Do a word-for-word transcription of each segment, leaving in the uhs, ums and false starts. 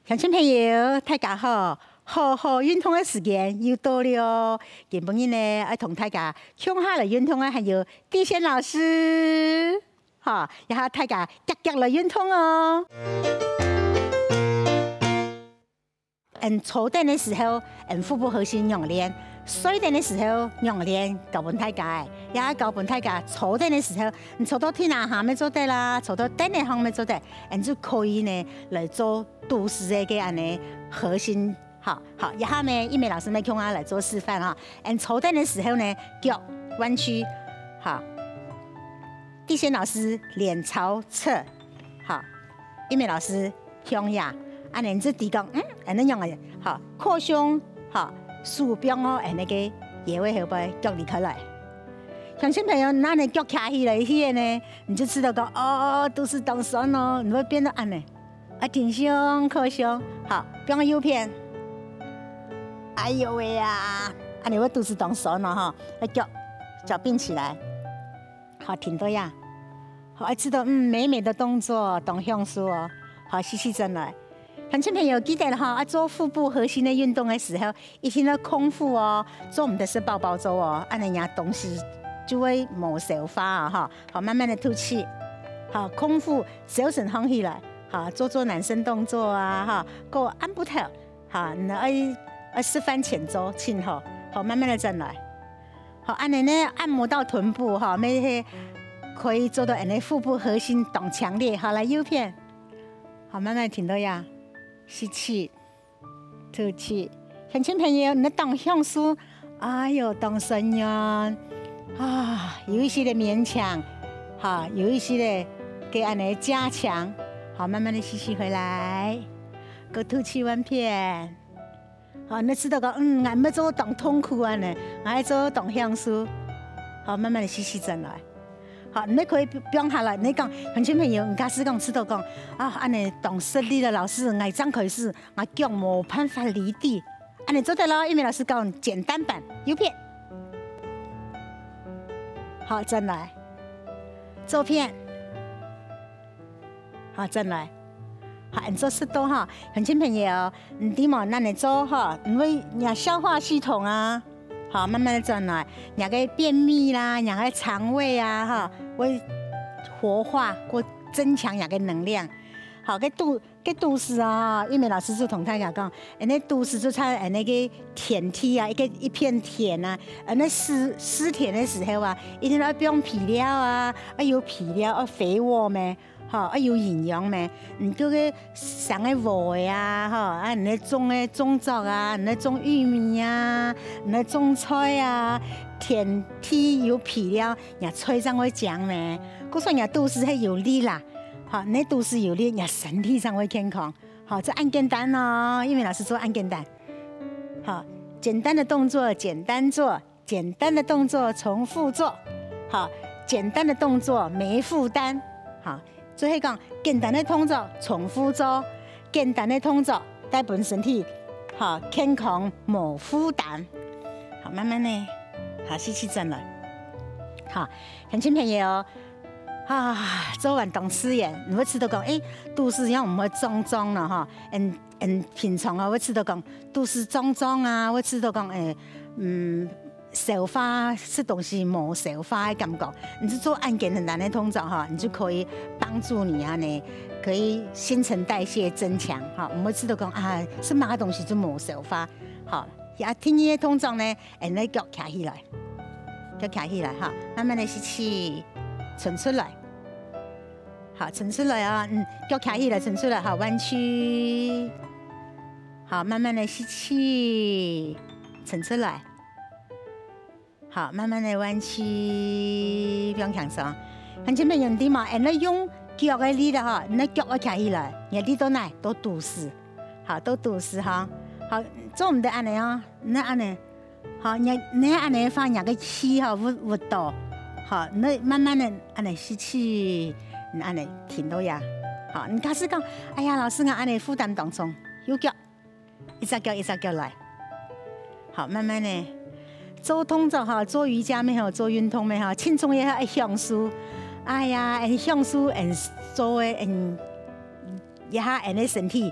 鄉親朋友，大家好！好好運動个時間又到了哦！今晡日呢，愛同大家共下來運動个還有地線老師，好，也喊大家遽遽來運動哦！ 𫣆坐等个時候，𫣆腹部核心仰練；睡等个時候仰練，教分大家个。也教分大家坐等个時候，你坐到地泥下乜做得啦，坐到凳仔項乜做得，𫣆就可以呢來做肚屎个个恁仔核心。好，好，這下呢，一梅老師乜共下來做示範哈。𫣆坐等个時候呢，腳彎曲，好，地線老師臉朝側，好，一梅老師 向下，恁仔就知講，嗯，恁仔仰仔，好，擴胸，好，手放到恁仔个腰仔後背，腳離開來。鄉親朋友，若恁仔腳徛起來去呢，你就知著講，哦，肚屎當痠哦，你會變到恁仔，啊，挺胸、擴胸，好，放到右片。哎喲喂啊，恁仔會肚屎當痠哦，吼，愛腳，腳併起來。 好，停到這。好，愛知著，嗯，美美个動作，當享受哦。好，吸氣轉來。鄉親朋友，記得吼，愛做腹部核心个運動个時候，一定愛空腹哦，做毋得食飽飽做哦，恁仔若東西就會無消化啊，吼。好，慢慢个吐氣。好，空腹，小身䟘起來，好，做做暖身動作啊，哈，過按步頭，哈，你愛，愛食飯前做，盡好。好，慢慢个轉來。 好，恁仔呢，按摩到臀部吼，乜係可以做到恁仔腹部核心當強烈。好，來右片，好，慢慢停到這，吸氣，吐氣。鄉親朋友，你當享受，哎喲，當痠軟啊，有一息仔个勉強，哈，有一息仔个个恁仔加強。好，慢慢个吸氣回來，過吐氣換片。 好，你知著講，嗯，𠊎毋係做當痛苦恁仔，𠊎係做當享受。好，慢慢个吸氣轉來。好，你可以放下來。你講，鄉親朋友，你假使講知著講，啊，恁仔當食力了，老師，𠊎正開始，𠊎腳無辦法離地，恁仔做得咯。一梅老師教你簡單版，右片。好，轉來，左片。 好，轉來。好，恁做食到吼，鄉親朋友，你知無，恁仔做吼，因為若消化系統啊，好，慢慢个轉來，若个便秘啦，若个腸胃啊，吼，會活化，過增強若个能量。好，个肚，个肚屎啊，玉梅老師就同大家講，恁仔肚屎就像恁仔个田地啊，一个，一片田啊，恁仔濕，濕田个時候啊，一定愛放肥料啊，愛有肥料，愛肥沃咩。 吼，愛有營養咩？嗯，該个生个禾仔啊，吼，啊，你愛種个種作啊，你愛種玉米啊，你愛種菜啊，田地有肥料，若菜正會靚咩？故所若肚屎係有力啦，吼，你肚屎有力，若身體正會健康。吼，這恁簡單哦，玉梅老師做恁簡單。好，簡單的動作，簡單做。 簡單的動作重複做，好，簡單的動作沒負擔，好，就係講簡單的動作重複做，簡單的動作帶分身體，好，健康無負擔。好，慢慢个，好，吸氣轉來。好，鄉親朋友，啊，做完當自然，你會知著講，欸，肚屎仰毋會脹脹了吼，嗯，嗯，平常啊，會知著講肚屎脹脹啊，會知著講，欸，嗯， 消化，食東西無消化个感覺。你就做恁簡單个動作吼，你就可以幫助你恁仔，可以新陳代謝增強吼，毋會知著講啊，食麼个東西就無消化。好，啊，第二个動作呢，恁仔腳徛起來，腳徛起來哈，慢慢个吸氣，伸出來。 好，伸出來哦，嗯，腳徛起來，伸出來，好，彎曲。好，慢慢个吸氣，伸出來。好，慢慢个彎曲，放輕鬆。鄉親朋友，你知無？恁仔用腳个力量吼，你个腳愛徛起來，你个力到哪？到肚屎。好，到肚屎哈。好，做毋得恁仔哦，你恁仔 好，你，你恁仔个話，你个氣吼，鬱，鬱到。好，你慢慢个恁仔吸氣，你恁仔停到呀。好，你假使講，哎呀，老師，𠊎恁仔負擔當重，右腳，一隻腳一隻腳來。好，慢慢个，做動作吼，做瑜伽乜好，做運動乜好，盡重要愛享受。哎呀，恁享受，恁做个，恁，一下恁个身體，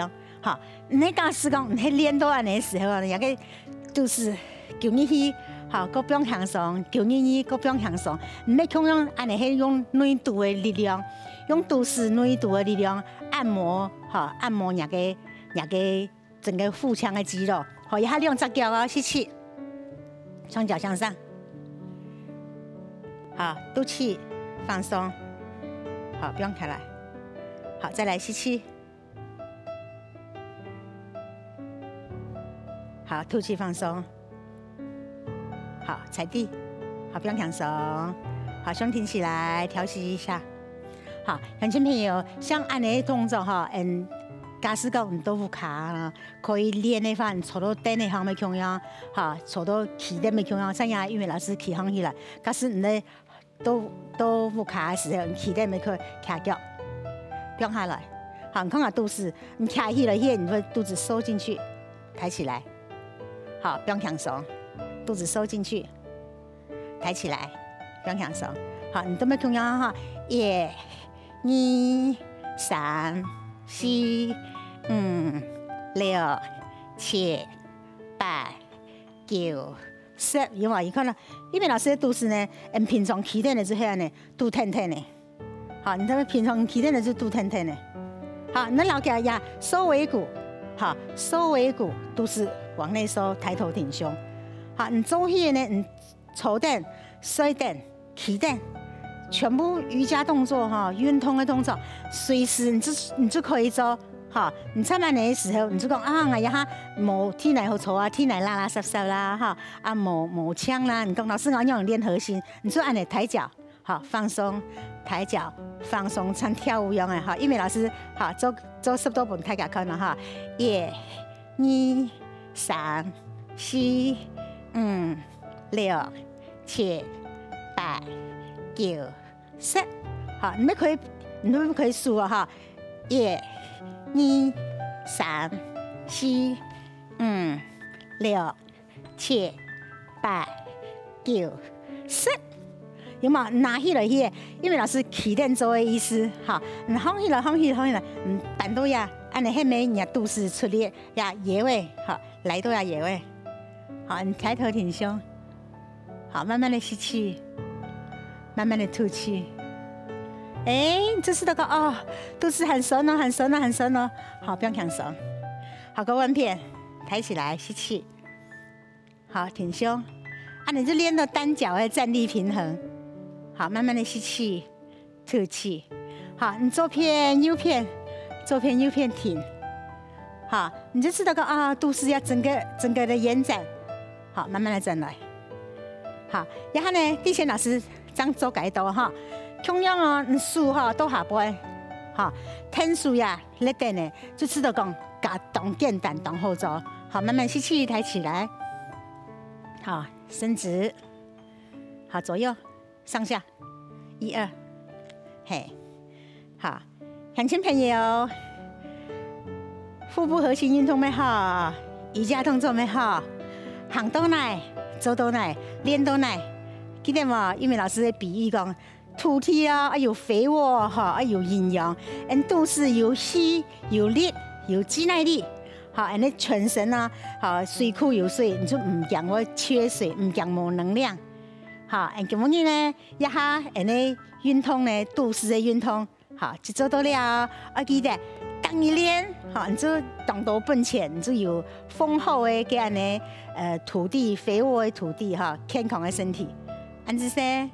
樣。好，你假使講你係練到恁樣个時候啊，你个肚屎勼入去，好，過放輕鬆，勼入去，過放輕鬆。你愛共樣恁樣係用內肚个力量，用肚屎內肚个力量按摩，好，按摩你个，你个 整個腹腔个肌肉。好，這下兩隻腳哦，吸氣，雙腳向上。好，吐氣，放鬆。好，放下來。好，再來吸氣。好，吐氣放鬆。好，踩地。好，放輕鬆。好，胸挺起來，調息一下。好，鄉親朋友，像恁樣个動作吼，嗯，假使講你在屋下啦， 可以練个話，你坐到凳仔項乜共樣，哈，坐到企凳乜共樣，像這玉美老師企䟘起來，假使你在，在，在屋下个時候，你企凳乜可以徛腳，放下來，好，你看下肚屎，你徛起來，你个肚子收進去，抬起來，好，放輕鬆，肚子收進去，抬起來，放輕鬆，好，你都乜共樣哈，一、 二、三、四、五、六、七、八、九、十，有無？你看到，玉美老師个肚屎呢，嗯，平常企凳仔就係恁樣，肚挺挺个。好，你看平常企凳仔就肚挺挺个。好，你摎佢這收尾骨，好，收尾骨肚屎往內收，抬頭挺胸。好，你做起呢，你 坐等、睡等、企等，全部瑜伽動作吼，運動个動作，隨時你就，你就可以做。吼，你在恁樣个時候，你就講啊，𠊎這下無地泥好坐啊，地泥垃垃圾圾啦，吼，啊無，無淨啦。你講老師，𠊎仰練核心？你就恁樣抬腳，吼，放鬆，抬腳，放鬆，像跳舞樣个，吼。玉美老師，吼，做，做十多分大家看了哈，一、 二、三、四、五、六、七、八、九、十。好，你們可以，你們可以數啊哈，一、二、三、四、五、六、七、八、九、十。有無？拿起來去，因為老師起點做个意思，哈，你放起來，放起來，放起來，嗯，扳到呀，恁樣係毋係你肚屎出力， 呀，腰仔，好，來到呀腰仔，好，你抬頭挺胸，好，慢慢的吸氣，慢慢的吐氣。哎，你這時都講哦，肚屎很痠哦，很痠哦，很痠哦，好，放輕鬆，好，過換片，抬起來，吸氣，好，挺胸，啊，你就練到單腳的站立平衡，好，慢慢的吸氣， 吐氣。好，你左片右片，左片右片挺。好，你就知道講啊，肚屎要整個整個的延展。好，慢慢的轉來。好，然後呢，地線老師這樣做改到哈，共樣哦，你手哈到下背，好，天手呀，來等呢，就知道講，加當簡單，當好做。好，慢慢吸氣，抬起來。好，伸直，好，左右上下，一二，嘿，好，乡亲朋友，腹部核心运动乜好，瑜伽动作乜好，行到哪，做到哪，练到哪，记得无？玉美老师个比喻讲，土地啊，愛有肥沃哈，愛有营养，恁肚屎有气、有力、有肌耐力，好，恁呢全身啊，好，水库有水，你就毋驚會缺水，毋驚無能量。好，恁今晡日呢，一下恁呢运动呢，肚屎个运动，好，就做到了。愛记得，逐日练，好，你就當多本钱，你就有丰厚个个恁呢，呃，土地，肥沃个土地哈，健康个身体。恁仔細。